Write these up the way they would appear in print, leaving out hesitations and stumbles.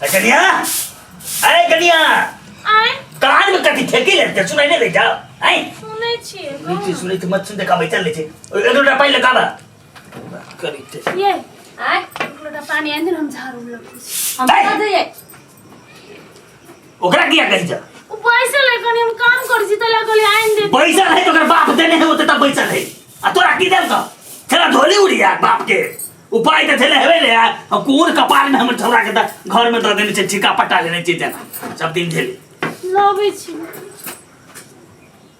कनिया, अरे कनिया। आय। कान में कथी ठेकी लेते, सुनाई नहीं दै छौ? आय। सुनै छियै, कहू। नीचे सुनै छै, मत सुन, देखा बैठल लै छै। एक लोटा पानि लगाबा करीते। ये। आय। एक लोटा पानी आनि दे ने, हम झाड़ू लगबै छी। हम आय। कतऽ जइयै? ओकरा किया कहै छ? ओ बैसल है, कनि हम काम करै छी तऽ लगल आनि दे। बैसल है तो ओकर बाप देने है ओते, तब बैसल है। आ तोरा की देलकौ? छेला धोली उड़ी यार बाप के उपाय तऽ छेले हेबे ने यार। हम कोन कपार में हमर छौड़ा के तऽ घर में दऽ देने छै, ठीका पट्टा लेने छै, जेना सब दिन झेले। लबै छी।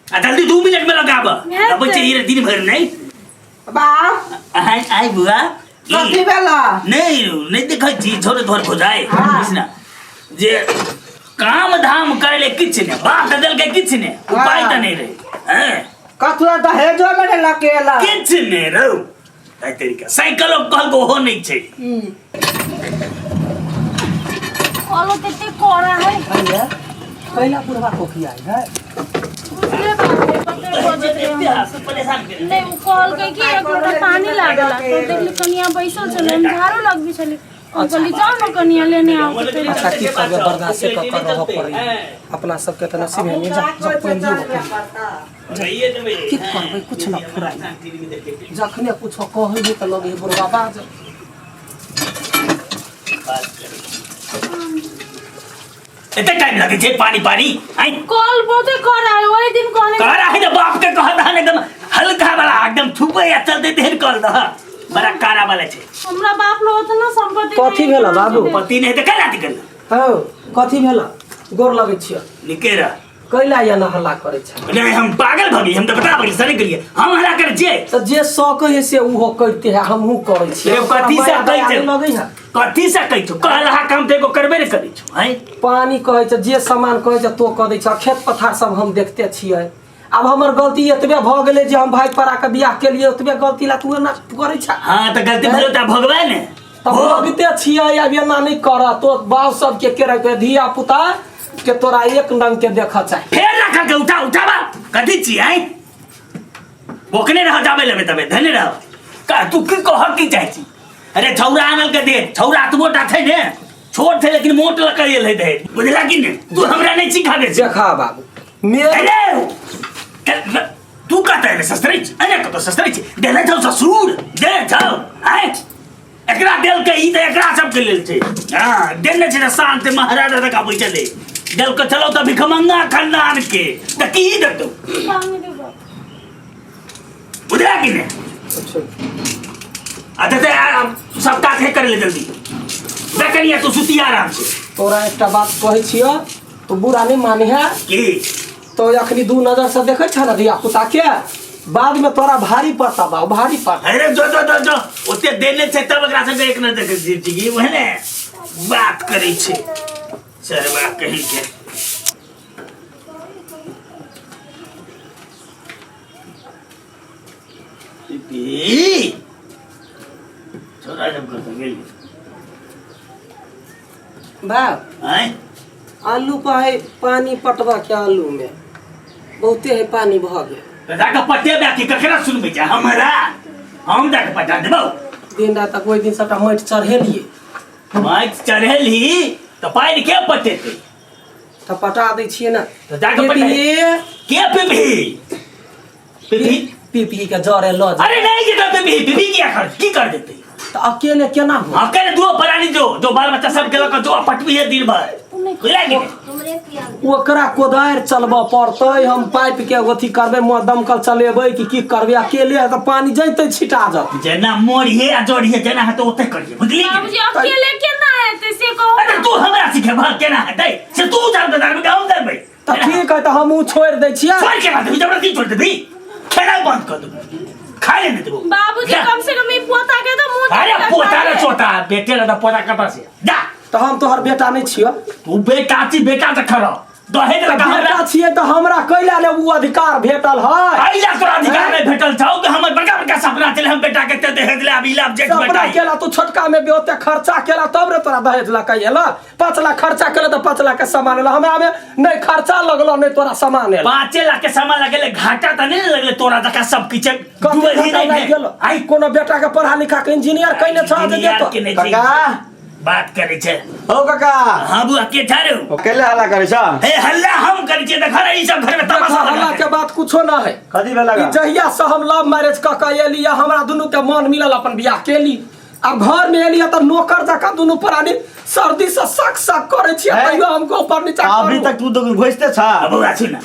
आ जल्दी 2 मिनट में लगाब। हेतै। लबै छै ई दिन भरि नहि। बाप। आइ आइ बुआ। कथी भेला? नहीं नहीं, देखै छी छोटे तोहर भौजाइ। हाँ। बुझ ना जे काम धाम करे ले किछु नहि, बाप तऽ देलकै किछु नहि, उपाय तऽ नहि रहै हैं। कथु दहेजो में ने लकेला? किछु नहि रौ, एहि तरीका साइकिलो कहलको ओहो नहि छै। कहलो कते कड़ा है। अरे कैला बुढ़वा कोकिया है? बुझले बाप रे, कते बजैत रहे हमरा। परेशान करे। नहीं, ओ कहलकै कि एक लोटा पानी लागला तो देखली कनिया बैसल छलै, हम झाड़ू लगबी छलै, हम कहली जाओ ने कनिया लेने आओ। अच्छा, की करबै, बर्दाश्त कऽ कऽ रहऽ पड़ै। अपना सबके तऽ नसीब है नहीं। जा जा, पानि दियौ। की करबै, कुछ न फुराइ। जखने कुछो कहै है तऽ लगे है बुढ़वा बाज। एते टाइम लगे छै पानी पानी आई? कल बहुते कड़ा है, ओहि दिन कहने। कह रहा है बाप के कहत हन एकदम हल्का वाला, एकदम छुपे या चलते देर कर दह, बड़ा कारा वाला छै। हमरा बाप लोग उतना संपत्ति कथी नहीं भेला है। बाबू? पति नहीं तऽ कैला निकल। हौ, कथी भेला? गोर लगै छियै। निके रह। कैला एना हल्ला करै छै? नहीं, हम पागल भऽ गेलियै? हम तऽ बता गेलियै सही गेलियै, हम हल्ला करै छियै? तऽ जे सकै है से उहो करते है, हमहूँ करै छियै। रे, कथी से माया कहै दया छै? नहि लगै है। कथी से कहै छौ? कहलहा काम तऽ एगो करबे नहि करै छौ हैं। पानी कहै छै, जे सामान कहै छै तो कऽ दै छै। खेत पथार सब हम देखते छियै। आब हमर गलती एतबे भऽ गेलै जे हम भाई पड़ा के बियाह केलियै, ओतबे गलती ला तू एना करै छै? हाँ, तऽ गलती भेलो तऽ भोगबै ने। तऽ भोगिते छियै। आब एना नहि कर तो बाप सबके के रखबै? धिया पुता के तोरा एक रंग के देखऽ चाही। फेर रखल के उठा उठाबा कथी छी आइ? ओकने रह जाबे लेबे तबे धने रह का। तू की कह की चाहै छी? अरे छौरा आनल के दे, छौरा एतबो टा छै ने, छोट छै लेकिन मोट लग गेल है दे, बुझला कि ने? तू हमरा नहीं सिखाबे छै। देखा बाबू मेरे। अरे तू कतऽ एले ससरै छी? अरे कतऽ ससरै छी? देने छौ ससुर, दे छौ आइ एकरा देलकै। ई तऽ एकरा सबके लेल छै। हँ, देने छै तऽ शान्त महाराजा जकाँ बैठल है। देलकै चलो तऽ भिखमंगा खानदान के तऽ की देतौ? पानी दे बाप। बुझला कि ने? अच्छा ते सब काज है, करे ले जल्दी जा कनिया, तू सुती आराम से। तोरा एकटा बात कहै छियौ, तू बुरा नहि मानी है। की? तो अखनी दू नजर से देखै छ ने धिया पुता के, बाद में तोरा भारी पड़ता बाबू, भारी पड़ता। अरे जो जो जो जो, ओते देने छै तब एकरा सबके एक नजर देखै छी छी वह ने बात करै छै सरवा कहीं के। पीपी छोरा जब करता गेली। बाप। आँय? आलू पर है पानी पटबा के, आलू में बहुते है पानी भऽ गेल। तऽ जाकऽ पटेबे कि ककरा सुनबै छै हमरा? हम जाकऽ पटा देबौ। दिन रात तक ओहि दिन सबटा माटि चढ़ेलियै। माटि चढ़ेलही तऽ पानि के पटेतै? तऽ पटा दै छियै ने। तऽ जाकऽ पटा। पीपी। के पीबही? पीबही? पीपी के जरे लऽ जा। अरे नहीं जेतौ पीबही। पीबही किया कर की कर देतै? तऽ अकेले केना हो? अकेले दुओ प्राणी जो जो बाल बच्चा सब के लऽ कऽ जो पटबी है दिन भर, बुझला कि नहि? हमरे पिया। ओकरा कोदारि चलबऽ पड़तै, हम पाइप के अथी करबै, दमकल चलेबै कि की करबै? अकेले तऽ पानी जैतै छिटा जतै। जेना मोड़िए आ जोड़िए, जेना हेतै ओते करिए, बुझली कि नहि? बाबूजी, अकेले केना हेतै से कहू। अरे तू हमरा सिखेबह केना हेतै से? तू जानबै जानबै हम जानबै। तऽ ठीक है, तऽ हमहूँ छोड़ि दै छियै। छोड़ के देबी? जबरदस्ती छोड़ देबी? खेनाइ बंद कर देबो, खाए ले नहीं देबो। बाबूजी, जा। कम से कम ई पोता के तो मुंह अरे देखा पोता रे है। चोता बेटे रे पोता कतऽ से जा। तऽ हम तोहर बेटा नहि छियौ? तू बेटा छी, बेटा तऽ खरो दहेज लगा हमरा। बेटा छियै तऽ हमरा कैला ने ओ अधिकार भेटल है? अइला तोरा अधिकार नहीं भेटल छौ कि हमर बड़का बड़का सपना छलै हम बेटा के एते दहेज ले आबी लाभ जेठ सपना बेटा केला तू छोटका में भी ओते खर्चा केला तब रे तोरा दहेज लऽ के एला। 5 लाख खर्चा केला तऽ 5 लाख के सामान एला। हमरा में नहि खर्चा लगलो, नहि तोरा सामान एला। 5 लाख के सामान लगेले, घाटा तऽ नहीं ने लगले? तोरा जकाँ सब किछु कथी डूबल ही घाटा नहीं लागि भेल। गेलो? आई कोनो बेटा के पढ़ा लिखा के इंजीनियर कैने छह जे इंजीनियर देतो? के नहि छै। काका। बात करै छै। हो काका। हाँ बुआ, के ठारे हो? अकेले हल्ला करे छ? हे हल्ला हम करै छियै, देख रे ई सब घर में तमाशा हल्ला लगा के बात कुछो ना है। कथी भेला? ई जहिया से हम लव मैरिज क के एली आ हमरा दुनू के मन मिलल, अपन बियाह केली। अब घर में एली त नौकर जकाँ दुनू प्राणी सर्दी से सक सक करे छियै, है? तैयो हमको ऊपर नीचा अभी करू। तक तू तो घोषते छ। बौआ सुन,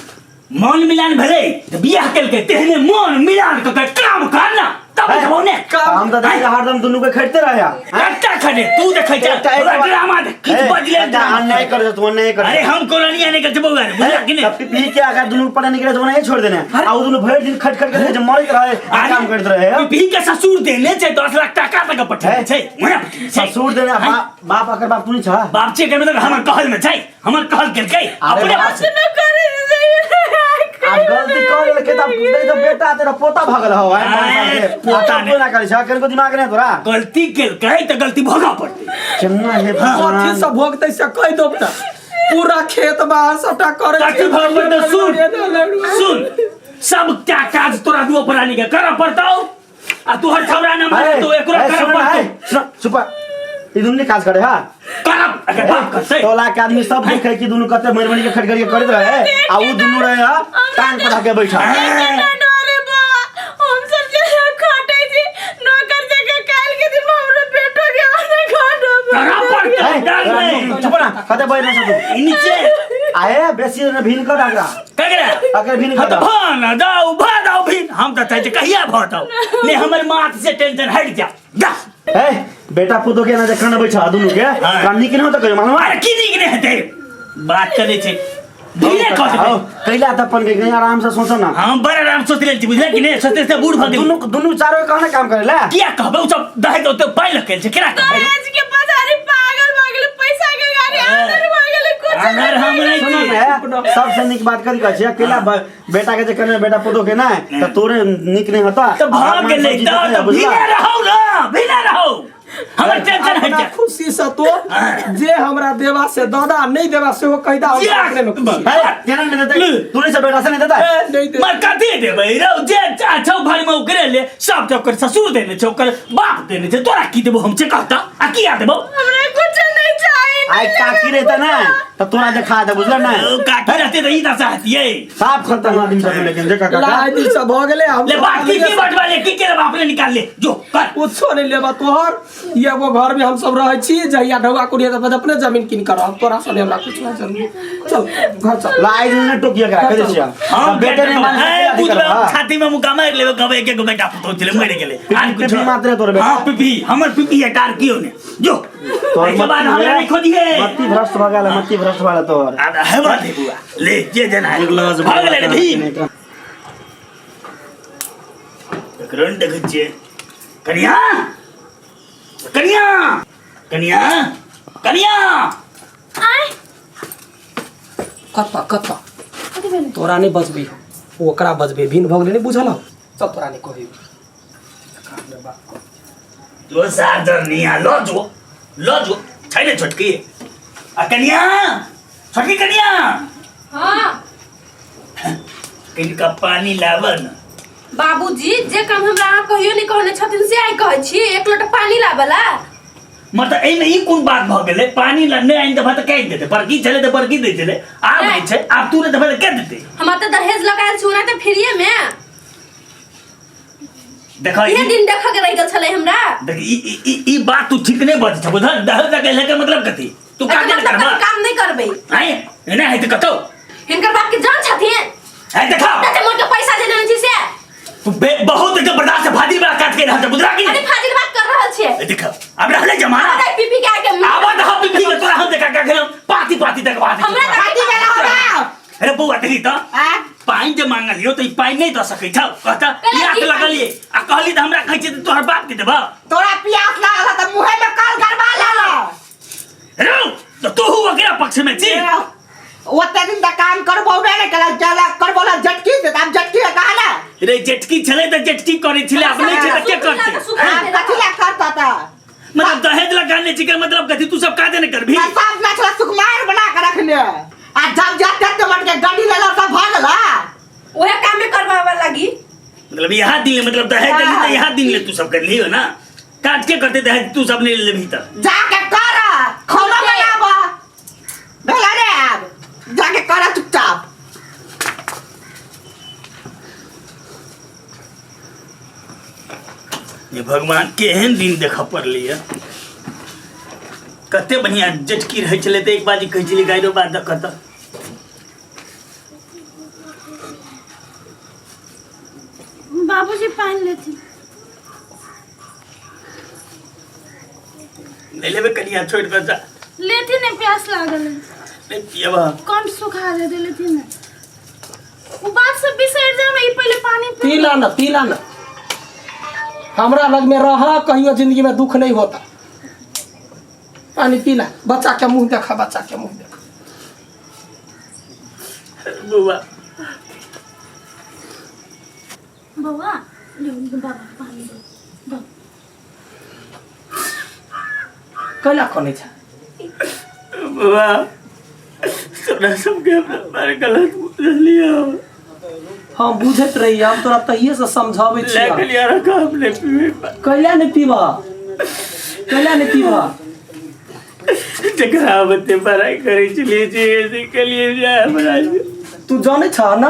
मन मिलान भेलै तऽ बियाह केलकै, तेहने मन मिलान कऽ के काम कर ना तब है? बुझबौ ने। काम हम तऽ देखै हरदम दुनू के खटते रहे। कट्टा खटे तू देखै छ, एकटा ड्रामा देख, किछु बजले एकटा अन्याय करे तू, अन्याय करे। अरे हम कोनो अन्याय नहि करै छियै बौआ रे, बुझला कि नहि? पी के आकर दुनू पढ़े निकले तो नहीं छोड़ देने, आ उ दुनू भरि दिन खट खट के जे मरैत रहे आ काम करैत रहे। पी के ससुर देने छै 10 लाख टाका तक पठेने है? छै, ओना पठेने छै। ससुर देने है? बाप, बाप अकर बाप तू नहीं छ? बाप छै के मतलब हमर कहल में छै, हमर कहल केलकै अपने बाप। पास। आप गलती कर लेके तब नहीं तो बेटा तेरा पोता भगल हो है। अरे, पोता पोता नहीं ना करे छ, कनको दिमाग नहीं तोरा। गलती केलकै तऽ गलती भोगऽ पड़तै। केना हे कथी भगवान। से भोगतै से कहि दो ना, पूरा खेत बाहर सबटा करे कथी छियै। भोगऽ पड़तै? सुन सुन, सबटा काज तोरा दुओ प्राणी के करऽ पड़तौ आ तोहर छौड़ा न मारे तो एकरो अरे, करऽ सुन ना, पड़तौ। है, सुन, चुप, ई दुनू ने काज करे हा करब अगर बाप करतै। टोला के आदमी सब देखे कि दुनू कते मरि मरि के खट खट के करैत रहे आ उ दुनू रहे हा टांग पर धके बैठा। डरे बा, हम सब जे खटै छी नौकर जगह, काल के दिन में हमरो बेटो के आने खटो करऽ पड़तै, है, डर नहि। चुप ना, कते बैठ ना तू। ई नीचे आए बेसी ने भीन कर अगरा। ककरा? अगर भीन हाँ कर। तऽ भ न जाउ, भ जाउ भीन। हम तऽ चाहै छी कहिया भऽ जाउ ने, हमर माथ से टेंशन हटि जाउ जा। ए बेटा पुतो के ना जे बैठा दुनू के हाँ। कान नीक नहि होता कहियो मालूम। अरे की नीक नहि हेतै, बात करै छै धीरे कह आओ, देबै। कैला तऽ अपन के आराम से सोचो ना। हम बड़ आराम सोच लेल छी, बुझले कि नहि? सोचते सोचते बूढ़ भऽ गेली। दुनू दुनू चारो कहने काम करे ला। किया कहबै? उ सब दहेज ओते पाइ लऽ छै, केना कहबै? दहेज के पछाड़ी पागल भऽ गेलै, पैसा के गाड़ी आंधर भऽ गेलै, कुछ आन्हर हम नहि सुनो छी। ने, सबसे नीक बात कथी कहै छियै? अकेला बेटा के जे कहने बेटा पुतो के ना तऽ तोरे नीक नहि होता। तऽ भऽ गेलै तऽ बुझला? भीने रहौ ना, भीने रहौ, हमर टेंशन हटि अपना जाय। खुशी से तो जे हमरा देवा से दादा नहीं देवा सेहो कहि दा, हम जिया। अपने में खुशी। है, केना नहि देतै? तू नहि से बेटा से नहि देतै? नहीं दे। मर कथी देबै रौ, जे छौ घर में ओकरे ले सब छै, ओकर ससुर देने छै, ओकर बाप देने छै, तोरा की देबौ हम से कहता आ किया देबौ? हमरा कुछ नहीं चाहिए। आइ काकी रहता ना तऽ तोरा देखा दे, बुझल ना? ओ, काकी रहते तऽ ई दशा हतियै। साफ खतरनाक आदमी सब लेकिन जे काका ला आदमी सब भऽ गेलै हम। ले बात की की बटवा ले, की के बाप ने निकाल ले जो कर। कुछो नहीं लेबा तोहर, ई एगो घर में हम सब रहै छी, जहिया ढौआ कुड़िया तऽ अपने जमीन कीन कर रहब, तोरा सब हमरा कुछ नहीं जरूरी। चल घर चल। ला आइ ने टोकिया करा कह दै छियै। हम बेटे नहि मानै ए, छै, बुझबै हम हाँ। छाती में मुका मारि लेबै, कहबै एक एक बेटा पुतोह छलै मरि गेलै। आर पिपी कुछो। मात्र तोर बेटा। हाँ पिपी, हमर पिपी है कार कियो ने जो तोहर एहिके बाद हमरा नहीं खोजिए। मत्ती भ्रष्ट भऽ गेल, मत्ती भ्रष्ट भऽ गेल तोहर। आब हेबा दे बुआ ले जे जेना भऽ गेलै रे भीम। एकरो ने देखै छियै। कनिया कनिया कनिया कनिया। आय। कतऽ कतऽ? कथी भेलै? तोरा नहीं बजबै हो, ओकरा बजबै। भिन भऽ गेलै नहीं बुझल हो? चल तोरा नहीं कहै। जो साजर निया लो जो लो जो छै ने छोटकी आ कनिया, छोटकी कनिया। हाँ। किनका पानी लाबऽ न। बाबूजी, जे काम हमरा अहाँ कहियो नहीं कहने छथिन से आइ कहै छी, एक लोटा पानी लाबला। मतलब एहिमे ई कोन बात भऽ गेलै? पानी ला नहि आनि देबह तऽ कहि देतै, बड़की छलै तऽ बड़की दै छलै, आब नहि छै, आब तू नहि देबह तऽ के देतै? हमरा तऽ दहेज लगायल छी ओना तऽ फ्रीए में। देख इहे दिन देखऽ के रहि गेल छलै हमरा। देख, ई ई ई ई बात तू ठीक नहि बजै छ, बुझल? दहेज लगेले के मतलब कथी? तू एकर काज नहि मतलब करबह? हम काम नहीं करबै। आँय, एना हेतै कतौ? हिनकर बाप के जान छथिन। आँय देखा। तते मोट के पैसा जे देने छी से। तू बहुत एकदम बर्दाश्त से फाजिल वाला काज के रहल छ, बुझला कि अरे नहीं? फाजिल बात कर रहल छियै। ए, देख अब रहले जमाना। आबऽ दे पीपी के आके। आबऽ दह पीपी के, तोरा हम देखा का पाती पाती तक बात। हमरा तऽ कथी भेला हमरा? अरे बौआ देखी तऽ आ? पानि जे मांगलियो तऽ ई पानि नहि दऽ सकै छौ, कहता कहला याद की पानि? लगलियै आ कहली तऽ हमरा कहै छै तऽ तोहर बाप के देबह। तोरा प्यास लागल है तऽ मुँहे में कल गरबा लेला। रौ तऽ तोहू ओकरा पक्ष में छी। ओते दिन तक काम करबो नहि केलक, जला करबो ला जटकी से, आब जटकी है कहा ना? रे जेटकी छलै तऽ जेटकी करै छलै, आब नहि छै तऽ के करतै? आब कथी ला करता तऽ? मतलब दहेज लगाने छी के मतलब कथी? तू सब काज नहि करबही? सब ना छला सुकुमार बना के रखने आ जब जाते ते मट के गड्डी लेला सब भऽ गेला। ओहे काम में करवावे लगी। मतलब यहाँ दिन ले, मतलब दहेज देली तऽ यहाँ दिन ले तू सब करली हो ना? काज के करते दहेज तू सब नहीं लेबही तऽ? जाके कर। भगवान केहन दिन देखऽ पड़लै यऽ। कते बढ़िया जेठकी रहै छलै तऽ एक बाजी कहै छलै गाइरो बात दऽ कऽ। बाबूजी पानि लेथिन। नहि लेबै कनिया, छोड़ि दऽ जा। लेथिन ने, प्यास लागल है। नहि पियब हम। कंठ सुखा दे लेथिन ने। ओ बात सब बिसरि जाउ ने, ई पहिले पानी पी। पीला न, पीला न, हमरा लग में रह, कहियो जिंदगी में दुख नहीं होता। पानी पीला, बच्चा के मुंह देखा, बच्चा के मुंह देखा। बौआ, बौआ लियौ, बाबा पानी दो दो। कैला कनै छै? बौआ, तोरा सबके हमरा बड़ गलत बुझलियौ। हम बुझैत रही, हम तोरा तहिए से समझाबै ले छियै। कलिया रखा, हम नहि पीबै। कैला नहीं पीबह? कैला नहीं पीबह? जकरा हम एते बड़ाइ करै छलियै जे से कलिए जाय हमरा। तू जानै छह ने,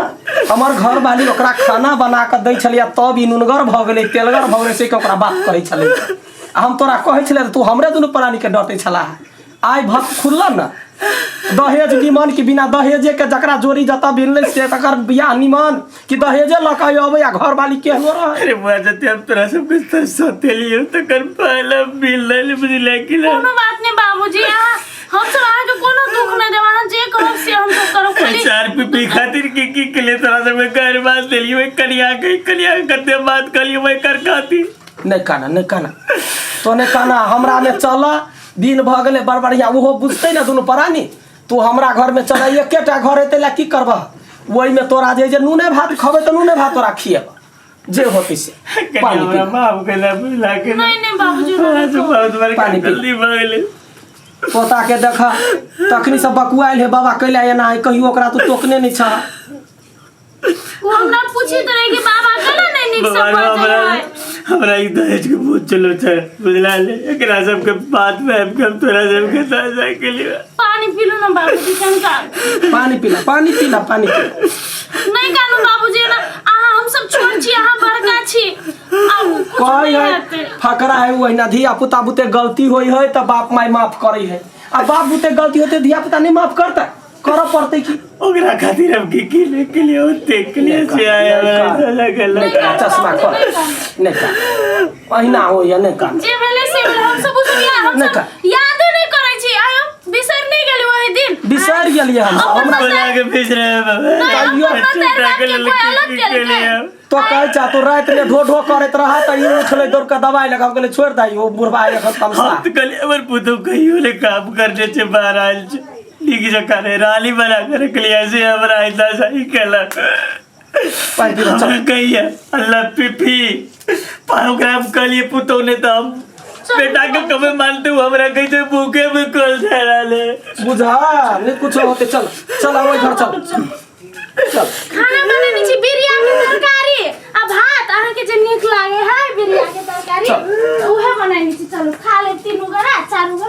हमर घर वाली ओकरा खाना बना कऽ दै छलियै तब ई नुनगर भऽ गेलै, तेलगर भऽ गेलै, से के ओकरा बात कहै छलै। आ हम तोरा कहै छलियै तऽ तू हमरे दुनू प्राणीके डटै छलाह। आइ भक खुलल ने, दहेज निमन कि बिना दहेजे के? जकरा जोड़ी जतऽ मिललै से तकर बियाह निमन कि दहेजे लऽ कऽ अबै आ घरवाली केहनो रहै? अरे बुआ, जते हम तोरा सबके सतेलियै तकर पहला बिल नहि बुझलै कि नहि? कोनो बात नहीं बाबूजी, अहाँ हम सब अहाँके कोनो दुख नहीं देब। अहाँ जे कहब से हम सब करब, खाली चार पीपी खातिर की की के लिए तोरा सबके घर बात देलियै, ओहि कनिया के, कनिया के कते बात कहलियै ओहि कर खातिर। नहि काना, नहि काना, तो नहि काना। हमरा मे चल, दिन भऽ गेलै बड़ बढ़िया। ओहो बुझतै ने दुनू प्राणी। तू हमरा घरमे चल, एकेटा घर हेतै ला की करबह? ओहिमे तोरा जे जे नूने भात खबै तऽ नूने भात तोरा खिएब, जे होतै से। कनिया पानी हमरा पी। माफ कैला, बुझला के? नहीं नहीं बाबूजी, तोरा से बहुत बड़का पानी पी। गलती भऽ गेलै। पोता के देख, तखनी सब बकुआयल हे बाबा कैला एना है? कहियो ओकरा तू टोकने नहि छह। वो हमरा पूछी तो रहे कि बाबा केना नहीं नीक से भगवान बजै हमरा है। हमरा ई दहेज के बोझ चलो छै, बुझला ले? एकरा सबके बात में आबि के हम तोरा सबके साझा के लिए। पानी पी लो ना बाबूजी कनिका। पानी पीला, पानी पीला, पानी पीला। नहीं कानू बाबूजी ना, अहाँ हम सब छोट छी, अहाँ बड़का छी, आ उ कुछ कहै नहीं है हेतै। फकरा है ओहिना, धिया पुता बुते गलती होइ है तऽ बाप माय माफ करै है, आ बाप बुते गलती होते धिया पुता नहीं माफ करता? करऽ पड़तै की? ओकरा खातिर हम की की ले के लिए ओते के लिए से आया हमरा साझा के नहीं कानू चश्मा बाबूजी, खोल। नहीं कानू। नहीं कान, अहिना होइए, नहीं कान। जे भेलै से भेलै, हम सब बुझलियै, हम नहीं सब का- यादो नहीं करै छी। आयो बिसरि नहीं गेली ओहि दिन? बिसरि गेलियै हम। अपन हमरा बोला के भेज रहे हैं बाबा। तैयो अपन बच्चा बाप के के लेल कोई अलग की की के केलकै? लिए। तो कहै छा तू राति में ढो ढो करैत रह तऽ ई उठलै दौड़ कऽ दवाइ लगा गेलै, छोड़ि दही ओ बुढ़बा एखन तमसा। हम तऽ कहलियै हमर पुतहु कहियो ने काम करने छै, बाहर आयल छै, नीक जकाँ नहि रानी बना के रखलियै से हमरा इतना सही केलक। पानि पीबऽ चल। हमरा कहिया अल्लाह पीपी पर ओकरा हम कहलियै पुतहु नहि तऽ हम बेटा के कमे मानते हो, हमरा कहै छै भूखे में कल जा रहल है। बुझा नहीं कुछ होते, चल चल, ओहि घर चल, चल। खाना बनेने छी बिरिया के तरकारी आ भात, अहाँके जे नीक लागे है बिरिया के तरकारी उहे बनेने छी। चलू खा ले तीनू गोरा चारू गोरा।